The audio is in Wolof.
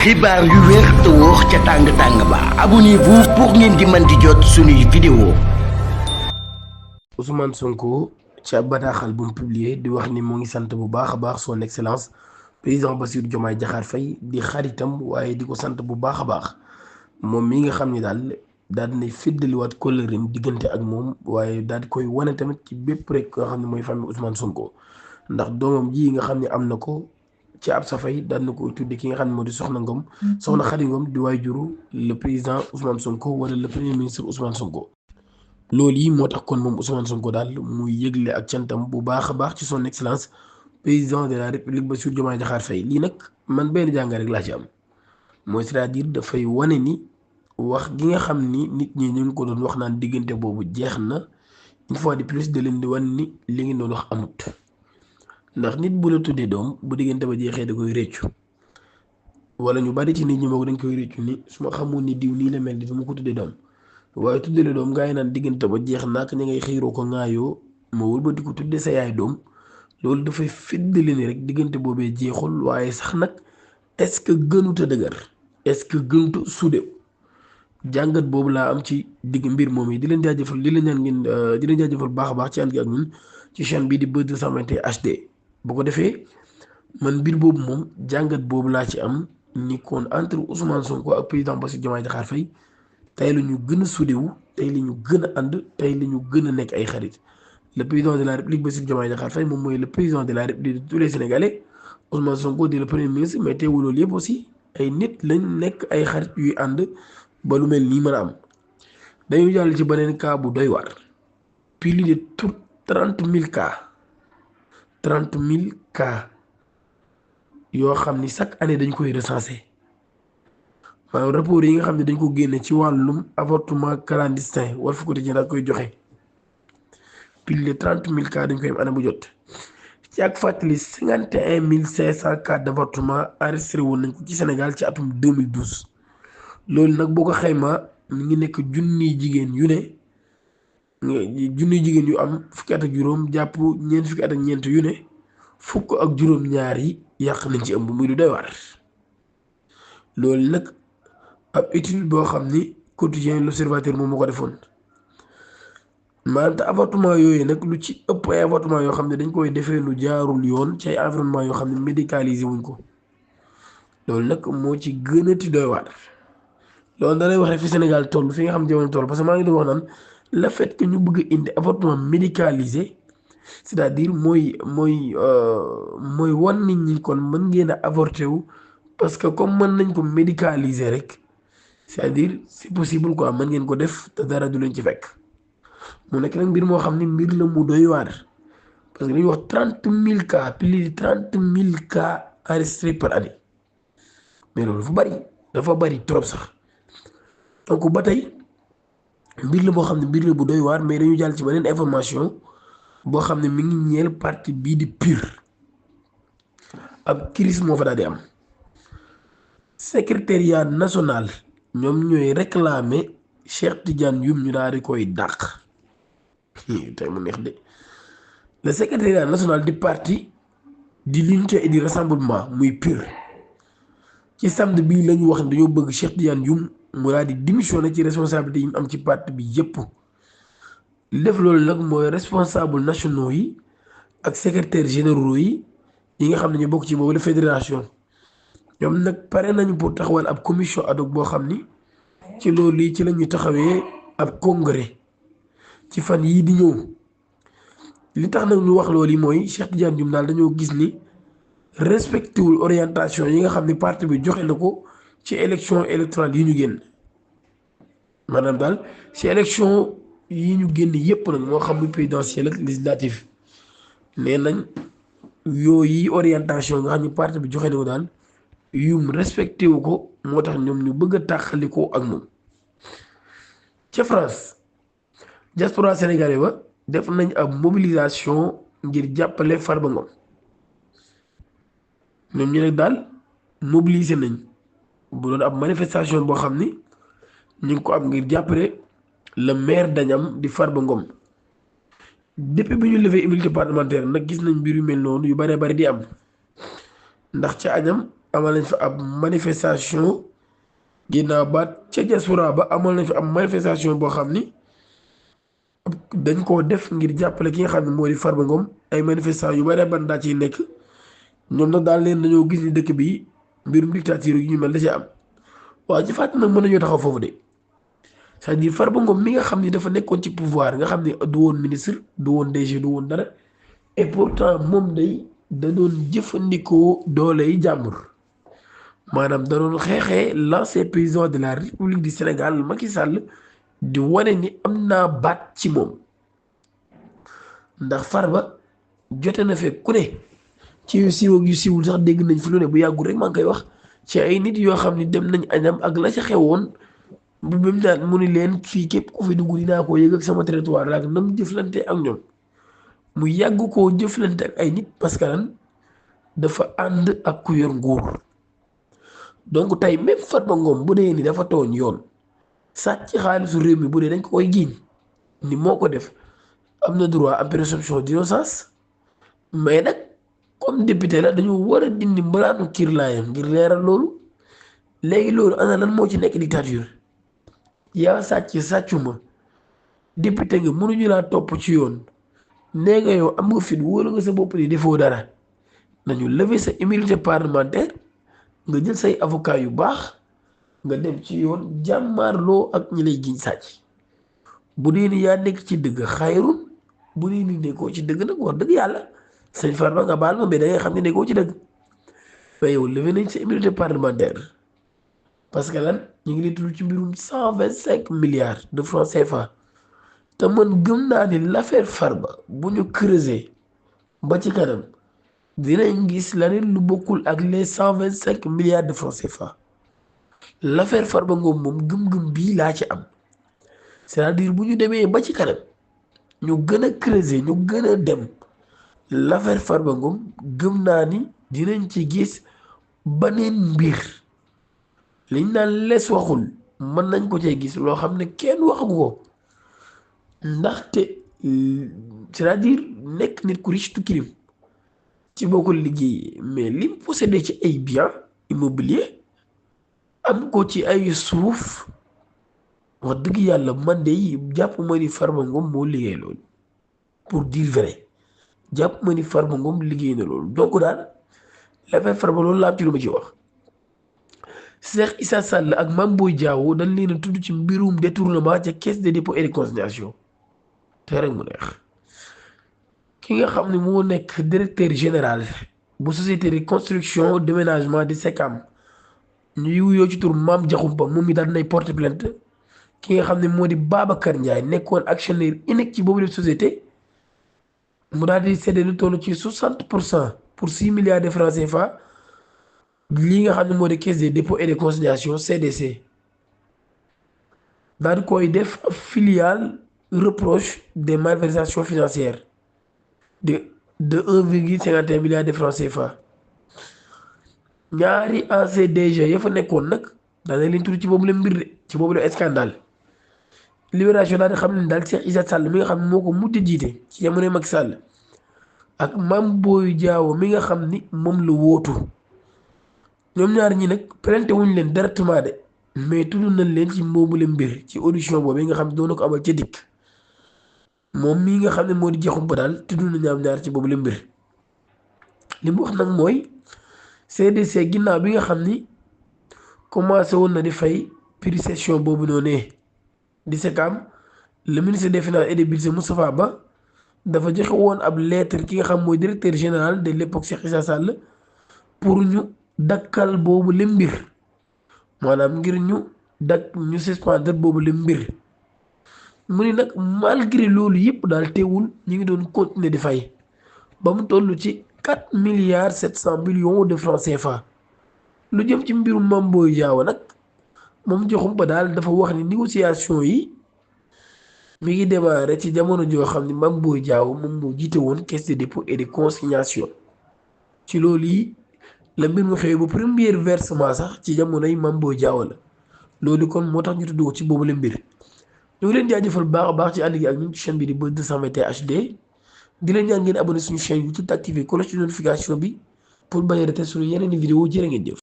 xibaar yu wér te wóor ca tàng ba abonnez-vous pour ngeen di mën di jot suñuy vidéo. Ousmane Sonko ci ab bataaxal bu mu publié di wax ni moo ngi sant bu baax a baax son excellence président Bassirou Diomaye Diakhar Faye di xaritam waaye di ko sant bu baax a baax moom mi nga xam ni daal dinay féddaliwaat kóllëreem diggante ak moom waaye daal di koy wane tamit ci bépp rek nga xam ne mooy famille Ousmane Sonko ndax doomam ji nga xam ne am na ko ci ab safay daan na ko tudde ki nga xam ne moo di Soxna Ngom Soxna Khady Ngom di waay juru le président Ousmane Sonko wala le premier ministre Ousmane Sonko. loolu yi moo tax kon moom Ousmane Sonko daal muy yëgle ak cantam bu baax a baax ci son excellence président de la république Bassirou Diomaye Diakhar Faye lii nag man benn jàngat rek laa ci am mooy c'est-à-dire dafay wane ni wax gi nga xam ni nit ñi ñu ngi ko doon wax naan diggante boobu jeex na une fois de plus de leen di wan ni li ngeen doon wax amut ndax nit bu la tuddee doom bu diggante ba jeexee da koy réccu wala ñu bari ci nit ñi moom dañ koy réccu ni su ma xamoon ni diw nii la mel ni du ma ko tuddee doom. waaye tuddee doom gaa yi naan diggante ba jeex nak ña ngay xiiroo ko ŋaayoo ma wëlbati ko tuddee sa yaay doom loolu dafay fiddali ni rek diggante boobee jeexul waaye sax nag est-ce que gënuta dëgër est-ce que gënuta suude jàngat boobu laa am ci digg mbir moom yi di leen jaajëfal di leen ñaan ngeen di leen jaajëfal baax a baax ci ànd gi ak ñun ci chaîne bii di Buzz 221 HD bu ko defee man mbir boobu moom jàngat boobu laa ci am ni kon entre Ousmane Sonko ak président Bassirou Diomaye Diakhar Faye tey la ñu gën a sudewu tey la ñu gën a ànd tey la ñu gën a nekk ay xarit le président de la république Bassirou Diomaye Diakhar Faye moom mooy le président de la république de tous les sénégalais Ousmane Sonko di le premier ministre mais teewul loolu yëpp aussi ay nit lañ nekk ay xarit yuy ànd ba lu mel nii mën a am. dañu jàll ci beneen cas bu doy waar plus de 30 000 cas 30 000 cas yoo xam ni chaque année dañ koy recenser. maanaam rapport yi nga xam ne dañ ko génne ci wàllum avortement clandestin war fu ko tëjee daal koy joxe plus de 30 000 cas dañ koy am année bu jot ci ak fàttali 51 500 cas d'avortement enregistré woon nañ ko ci Sénégal ci atum 2012 loolu nag boo ko xaymaa mi ngi nekk junniy jigéen yu ne junniy jigéen yu am fukki at ak juróom jàpp ñeent fukki at ak ñeent yu ne fukk ak juróom-ñaar yi yàq nañ ci ëmb muy lu doy waar loolu nag. ab étude boo xam ni quotidien l'Observateur moom moo ko defoon maanaam te avortement yooyu nag lu ci ëpp ay avortement yoo xam ne dañ koy defee lu jaarul yoon ci ay environnement yoo xam ne médicalisé wuñ ko loolu nag moo ci gën a ti doy waar loolu da lay wax rek fi Sénégal toll fi nga xam jamono toll parce que maa ngi doon wax naan le fait que ñu bëgg a indi avortement médicalisé c'est-à-dire mooy wan nit ñi kon mën ngeen a avorté wu parce que comme mën nañ ko médicaliser rek. c'est-à-dire c'est possible quoi mën ngeen ko def te dara du leen ci fekk mu nekk nag mbir moo xam ne mbir la mu doy waar parce que dañuy wax 30 000 cas plus de 30 000 cas enregistrés par année mais loolu dafa bari trop sax donc ba tey mbir la boo xam ne mbir la bu doy waar mais dañu jàll ci beneen information boo xam ne mi ngi ñeel parti bii di PUR ab crise moo fa daal di am secrétariat national. ñoom ñooy réclamer Cheikh Tidiane Youm ñu daal di koy dàq tey mu neex de le secrétariat national du parti de l'unité et du rassemblement muy PUR ci samedi bii la ñu wax ne dañoo bëgg Cheikh Tidiane Youm mu daal di démissionner ci responsabilité yi mu am ci parti bi yépp li def loolu nag mooy responsable nationaux yi ak secrétaire généraux yi nga xam ne ñu bokk ci boobu la fédération. ñoom nag pare nañu pour taxawal ab commission ad hoc boo xam ni ci loolu yi ci la ñuy taxawee ab congrès ci fan yii di ñëw li tax nag ñu wax loolu yi mooy Cheikh Tidiane Youm daal dañoo gis ni respecté wul orientation yi nga xam ne parti bi joxe na ko ci élection électorale yi ñu génn maanaam daal ci élection yi ñu génn yépp nag moo xam ni présidentielle ak législative nee nañ yooyu orientation nga xam ni parti bi joxe na ko daal. Youm respecté wu ko moo tax ñoom ñu bëgg a tàqalikoo ak moom ca France diaspora sénégalais ba def nañ ab mobilisation ngir jàppale Farba Ngom ñoom ñu ne daal mobiliser nañ bu doon ab manifestation boo xam ni ñu ngi ko am ngir jàppale le maire d'Agnam di Farba Ngom depuis bi ñu levé immunité parlementaire nag gis nañ mbir yu mel noonu yu bëree bëri di am ndax ca Agnam amal nañ fa ab manifestation ginnaaw baat ca diaspora ba amal nañ fa ab manifestation boo xam ni dañ koo def ngir jàppale ki nga xam ne moo di Farba Ngom. ay manifestation yu bari ban daa ciy nekk ñoom nag daal leen dañoo gis ni dëkk bi mbirum dictature yu ñu mel da ci am. waaw ci fàttali nag mën nañoo taxaw foofu de c'est-à-dire Farba Ngom mi nga xam ni dafa nekkoon ci pouvoir nga xam ne du woon ministre du woon DG du woon dara et pourtant moom day da doon jëfandikoo doole yi jàmbur maanaam da doon xeexee l'ancien président de la République du Sénégal Macky Sall di wane ni am naa baat ci moom ndax Farba jote na fekk ku ne ci yu siiw ak yu siiwul sax dégg nañ fi lu ne bu yàggul rek maa ngi koy wax ci ay nit yoo xam ni dem nañ añam ak la ca xewoon bu mu naan mu ni leen fii képp ku fi dugg dinaa ko yëg ak sama territoire la ak nam jëflante ak ñoom mu yàgg koo jëflante ak ay nit parce que lan dafa ànd ak ku yor nguur donc tey même Farba Ngom bu dee ni dafa tooñ yoon sàcc xaalisu réew mi bu dee dañ ko koy jiiñ ni moo ko def am na droit am présomption d'innocence mais nag comme député la dañu war a dindi mbalaanu kiirlaayam ngir leeral loolu léegi loolu ana lan moo ci nekk dictature yaa sàcc sàccuma député nga mënuñu laa topp ci yoon nee nga yow am nga fit wóolu nga sa bopp ni defoo dara nañu lever sa immunité parlementaire nga jël say avocat yu baax nga dem ci yoon jàmmaarloo ak ñi lay giñ sàcc bu dee ni yaa nekk ci dëgg xayrun bu dee ni nekkoo ci dëgg nag wax dëgg yàlla sëñ Farba nga baal ma mais da ngay xam ne nekkoo ci dëgg mais yow lever nañ sa immunité parlementaire parce que lan ñu ngi lay tudd ci mbirum 125 milliards de francs CFA te man gëm naa ni l'affaire Farba bu ñu creuser ba ci kanam dinañ gis leneen lu bokkul ak les 125 milliards de francs CFA l'affaire Farba Ngom moom gëm-gëm bii laa ci am c'est-à-dire bu ñu demee ba ci kanam ñu gën a creuser ñu gën a dem l'affaire Farba Ngom gëm naa ni dinañ ci gis baneen mbir liñ naan lees waxul mën nañ ko cee gis loo xam ne kenn waxagu ko ndaxte c'est-à-dire nekk nit ku riche tu kilim ci boo ko liggéeyee mais lim possédé ci ay biens immobiliers am ko ci ay suuf wax dëgg yàlla man de jàpp ma ni Farba Ngom moo liggéey loolu pour dire vrai jàpp ma ni Farba Ngom liggéey na loolu donc daal l'affaire Farba loolu laa am ci lu ma ci wax. Cheikh Issa Sall ak Mame Boye Diao dañ leen a tudd ci mbirum détournement ca caisse de dépôt et de consignation te rek mu neex ki nga xam ne moo nekk directeur général bu société de construction déménagement di SECAM ñuy wuyoo ci tur Mame Diakhoumpa moom mi daal nay porter plainte ki nga xam ne moo di Babacar Ndiaye nekkoon actionnaire unique ci boobu la société mu daal di séddee lu toll ci 60% pour 6 milliards de francs CFA. lii nga xam ne moo di caisse de dépôt et de consignation CDC daal di koy def filiale reproche des malversations financières de 1,51 milliard de francs CFA ñaari ancien DG ya fa nekkoon nag daana leen tudd ci boobu la mbir de ci boobu la scandale libération daal di xam ne daal Cheikh Issa Sall mi nga xam ne moo ko mujj jiite ci jamono Macky Sall ak Mame Boye Diao mi nga xam ni moom la wóotu ñoom ñaar ñi nag plainte wuñ leen directement de mais tudd nañ leen ci moomule mbir ci audition boobu nga xam ne doon na ko amal ca dikk moom mii nga xam ne moo di Diakhoumpa daal tudd na ñaam ñaar ci boobule mbir li mu wax nag mooy CDC ginnaaw bi nga xam ni commencé woon na di fay prix session boobu noonu di SECAM le ministre des finances et des budgets Moustapha Ba dafa joxe woon ab lettre ki nga xam mooy directeur général de l'époque Cheikh Issa Sall pour ñu dakkal boobu le mbir maanaam ngir ñu suspendre boobu le mbir mu ni nag malgré loolu yëpp daal teewul ñu ngi doon continuer di fay ba mu toll ci 4,7 milliards de francs CFA lu jëm ci mbirum Mame Boye Diao nag moom Diakhoumpa daal dafa wax ni négociation yi mi ngi démarré ci jamono joo xam ni Mame Boye Diao moom moo jiite woon caisse de dépôt et de consignation ci loolu yi la mbir mu xew ba premier versement sax ci jamonoy Mame Boye Diao la loolu kon moo tax ñu tudd ko ci boobu la mbir ñu ngi leen jaajëfal baax a baax ci ànd gi ak ñun ci chaîne bi di Buzz 221 HD di leen ñaan ngeen abonné suñu chaîne YouTube te activer cloche de notification bi pour bañ a rater suñu yeneen i vidéo jërë ngeen jëf.